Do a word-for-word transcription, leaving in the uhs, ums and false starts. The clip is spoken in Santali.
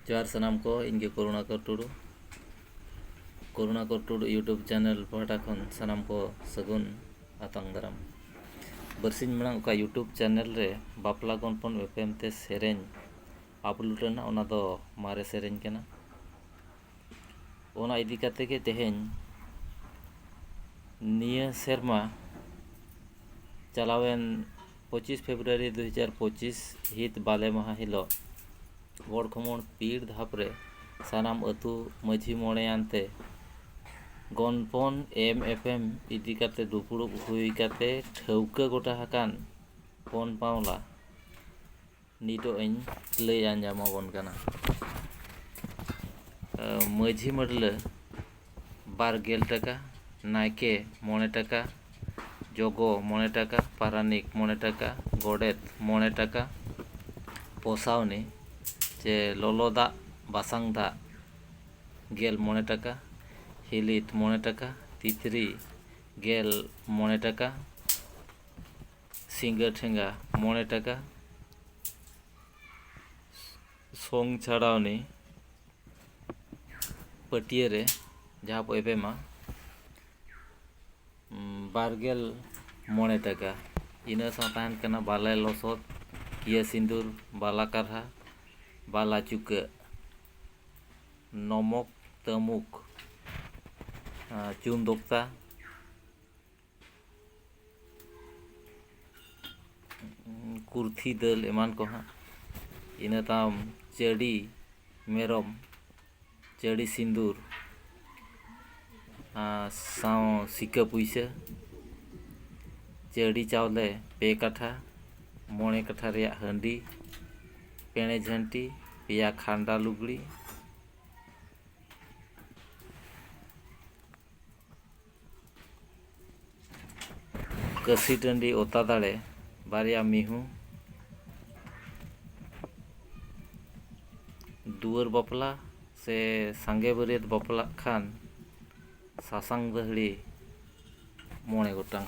ᱡᱚᱦᱟᱨ ᱥᱟᱱᱟᱢ ᱠᱚ, ᱤᱧ ᱜᱮ ᱠᱚᱨᱩᱬᱟᱠᱚᱨ ᱴᱩᱰᱩ᱾ ᱠᱚᱨᱩᱬᱟᱠᱚᱨ ᱴᱩᱰᱩ YouTube channel ᱯᱟᱦᱴᱟ ᱠᱷᱚᱱ ᱥᱟᱱᱟᱢ ᱠᱚ ᱥᱟᱹᱜᱩᱱ ᱟᱛᱟᱝ ᱫᱟᱨᱟᱢ᱾ ᱵᱟᱨᱥᱤᱧ ᱢᱟᱲᱟᱝ ᱚᱠᱟ YouTube channel ᱨᱮ ᱵᱟᱯᱞᱟ ᱜᱚᱱᱯᱚᱱ ᱮᱯᱮᱢ ᱛᱮ ᱥᱮᱨᱮᱧ upload ᱞᱮᱱᱟ, ᱚᱱᱟ ᱫᱚ ᱢᱟᱨᱮ ᱥᱮᱨᱮᱧ ᱠᱟᱱᱟ᱾ ᱚᱱᱟ ᱤᱫᱤ ᱠᱟᱛᱮ ᱜᱮ ᱛᱮᱦᱮᱧ ᱱᱤᱭᱟᱹ ᱥᱮᱨᱢᱟ ᱪᱟᱞᱟᱣᱮᱱ ᱯᱚᱸᱪᱤᱥ ᱯᱷᱮᱵᱽᱨᱩᱣᱟᱨᱤ ᱫᱩ ᱦᱟᱡᱟᱨ ᱯᱚᱸᱪᱤᱥ ᱦᱤᱛ ᱵᱟᱞᱮ ᱢᱟᱦᱟ ᱦᱤᱞᱳᱜ ᱜᱚᱲᱠᱷᱚᱢᱚᱲ ᱯᱤᱲ ᱫᱷᱟᱯ ᱨᱮ ᱥᱟᱱᱟᱢ ᱟᱹᱛᱩ ᱢᱟᱹᱡᱷᱤ ᱢᱚᱬᱮᱭᱟᱱ ᱛᱮ ᱜᱚᱱᱯᱚᱱ ᱮᱢ ᱮᱯᱮᱢ ᱤᱫᱤ ᱠᱟᱛᱮ ᱫᱩᱯᱩᱲᱩᱵ ᱦᱩᱭ ᱠᱟᱛᱮ ᱴᱷᱟᱹᱣᱠᱟᱹ ᱜᱚᱴᱟ ᱟᱠᱟᱱ ᱯᱚᱱ ᱯᱟᱣᱞᱟ ᱱᱤᱛᱚᱜ ᱤᱧ ᱞᱟᱹᱭ ᱟᱸᱡᱚᱢ ᱟᱵᱚᱱ ᱠᱟᱱᱟ᱾ ᱢᱟᱹᱡᱷᱤ ᱢᱟᱹᱰᱞᱟᱹ ᱵᱟᱨ ᱜᱮᱞ ᱴᱟᱠᱟ, ᱱᱟᱭᱠᱮ ᱢᱚᱬᱮ ᱴᱟᱠᱟ, ᱡᱚᱜᱚ ᱢᱚᱬᱮ ᱴᱟᱠᱟ, ᱯᱟᱨᱟᱱᱤᱠ ᱢᱚᱬᱮ ᱴᱟᱠᱟ, ᱜᱚᱰᱮᱛ ᱢᱚᱬᱮ ᱴᱟᱠᱟ, ᱯᱚᱥᱟᱣᱱᱤ ᱪᱮ ᱞᱚᱞᱚ ᱫᱟᱜ ᱵᱟᱥᱟᱝ ᱫᱟᱜ ᱜᱮᱞ ᱢᱚᱬᱮ ᱴᱟᱠᱟ, ᱦᱤᱞᱤᱛ ᱢᱚᱬᱮ ᱴᱟᱠᱟ, ᱛᱤᱛᱨᱤ ᱜᱮᱞ ᱢᱚᱬᱮ ᱴᱟᱠᱟ, ᱥᱤᱸᱜᱟᱹ ᱴᱷᱮᱸᱜᱟ ᱢᱚᱬᱮ ᱴᱟᱠᱟ, ᱥᱚᱝ ᱪᱷᱟᱲᱟᱣᱱᱤ ᱯᱟᱹᱴᱭᱟᱹ ᱨᱮ ᱡᱟᱦᱟᱸ ᱵᱚ ᱮᱯᱮᱢᱟ, ᱵᱟᱨ ᱜᱮᱞ ᱢᱚᱬᱮ ᱴᱟᱠᱟ᱾ ᱤᱱᱟᱹ ᱥᱟᱶ ᱛᱟᱦᱮᱱ ᱠᱟᱱᱟ ᱵᱟᱞᱟᱭ ᱞᱚᱥᱚᱫ, ᱠᱤᱭᱟᱹ ᱥᱤᱸᱫᱩᱨ, ᱵᱟᱞᱟ ᱠᱟᱨᱦᱟ, ᱵᱟᱞᱟ ᱪᱩᱠᱟᱹᱜ, ᱱᱚᱢᱚᱠ ᱛᱟᱹᱢᱩᱠ, ᱪᱩᱱ ᱫᱚᱠᱛᱟ, ᱠᱩᱨᱛᱷᱤ ᱫᱟᱹᱞ ᱮᱢᱟᱱ ᱠᱚ ᱦᱟᱸᱜ᱾ ᱤᱱᱟᱹ ᱛᱟᱭᱚᱢ ᱪᱟᱹᱰᱤ ᱢᱮᱨᱚᱢ, ᱪᱟᱹᱰᱤ ᱥᱤᱸᱫᱩᱨ, ᱟᱨ ᱥᱟᱶ ᱥᱤᱠᱟᱹ ᱯᱩᱭᱥᱟᱹ, ᱪᱟᱹᱰᱤ ᱪᱟᱣᱞᱮ ᱯᱮ ᱠᱟᱴᱷᱟ, ᱢᱚᱬᱮ ᱠᱟᱴᱷᱟ ᱨᱮᱭᱟᱜ ᱦᱟᱺᱰᱤ, ᱯᱮᱬᱮ ᱡᱷᱟᱹᱱᱴᱤ, ᱯᱮᱭᱟ ᱠᱷᱟᱱᱰᱟ ᱞᱩᱜᱽᱲᱤ, ᱠᱟᱹᱥᱤ ᱴᱟᱺᱰᱤ ᱚᱛᱟ ᱫᱟᱲᱮ, ᱵᱟᱨᱭᱟ ᱢᱤᱦᱩ, ᱫᱩᱣᱟᱹᱨ ᱵᱟᱯᱞᱟ ᱥᱮ ᱥᱟᱸᱜᱮ ᱵᱟᱹᱨᱭᱟᱹᱛ ᱵᱟᱯᱞᱟᱜ ᱠᱷᱟᱱ ᱥᱟᱥᱟᱝ ᱫᱟᱹᱦᱲᱤ ᱢᱚᱬᱮ ᱜᱚᱴᱟᱝ᱾